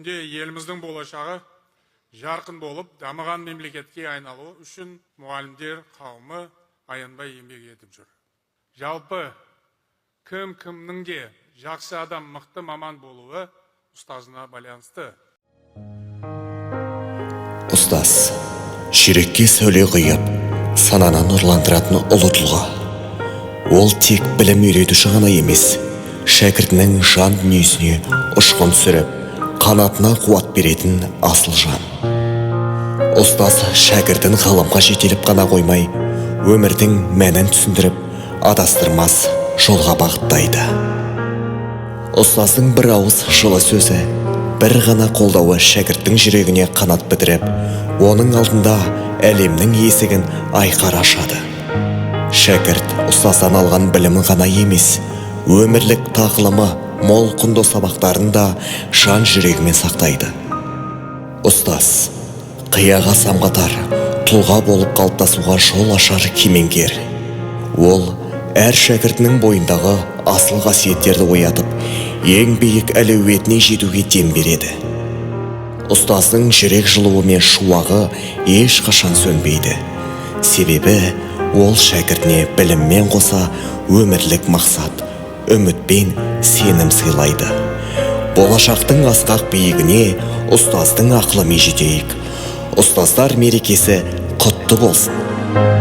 Бүгінде еліміздің болашағы жарқын болып, дамыған мемлекетке айналуы үшін мұғалімдер қауымы аянбай еңбек етіп жүр. Жалпы, кім кімнің де жақсы адам, мықты маман болуы ұстазына байланысты. Ұстаз – жүрекке сәуле құйып, сананы нұрландыратын ұлы тұлға. Ол тек білім үйретуші ғана емес, шәкіртінің жан дүниесіне ұшқын түсіріп, қанатына қуат беретін асыл жан. Ұстаз шәкіртін ғылымға жетелеп қана қоймай, өмірдің мәнін түсіндіріп, адастырмас жолға бағыттайды. Ұстаздың бір ауыз жылы сөзі, бір ғана қолдауы шәкірттің жүрегіне қанат бітіріп, оның алдында әлемнің есігін айқара ашады. Шәкірт ұстаздан алған білімін ғана емес, өмірлік тағылымы мол құнды сабақтарын да жан жүрегімен сақтайды. Ұстаз – қияға самғатар, тұлға болып қалыптасуға жол ашар кемеңгер. Ол әр шәкіртінің бойындағы асыл қасиеттерді оятып, ең биік әлеуетіне жетуге дем береді. Ұстаздың жүрек жылуы мен шуағы ешқашан сөнбейді, себебі ол шәкіртіне біліммен қоса өмірлік мақсат, үміт пен сенім сыйлайды. Болашақтың асқақ биігіне ұстаздың ақылымен жетейік. Ұстаздар мерекесі құтты болсын!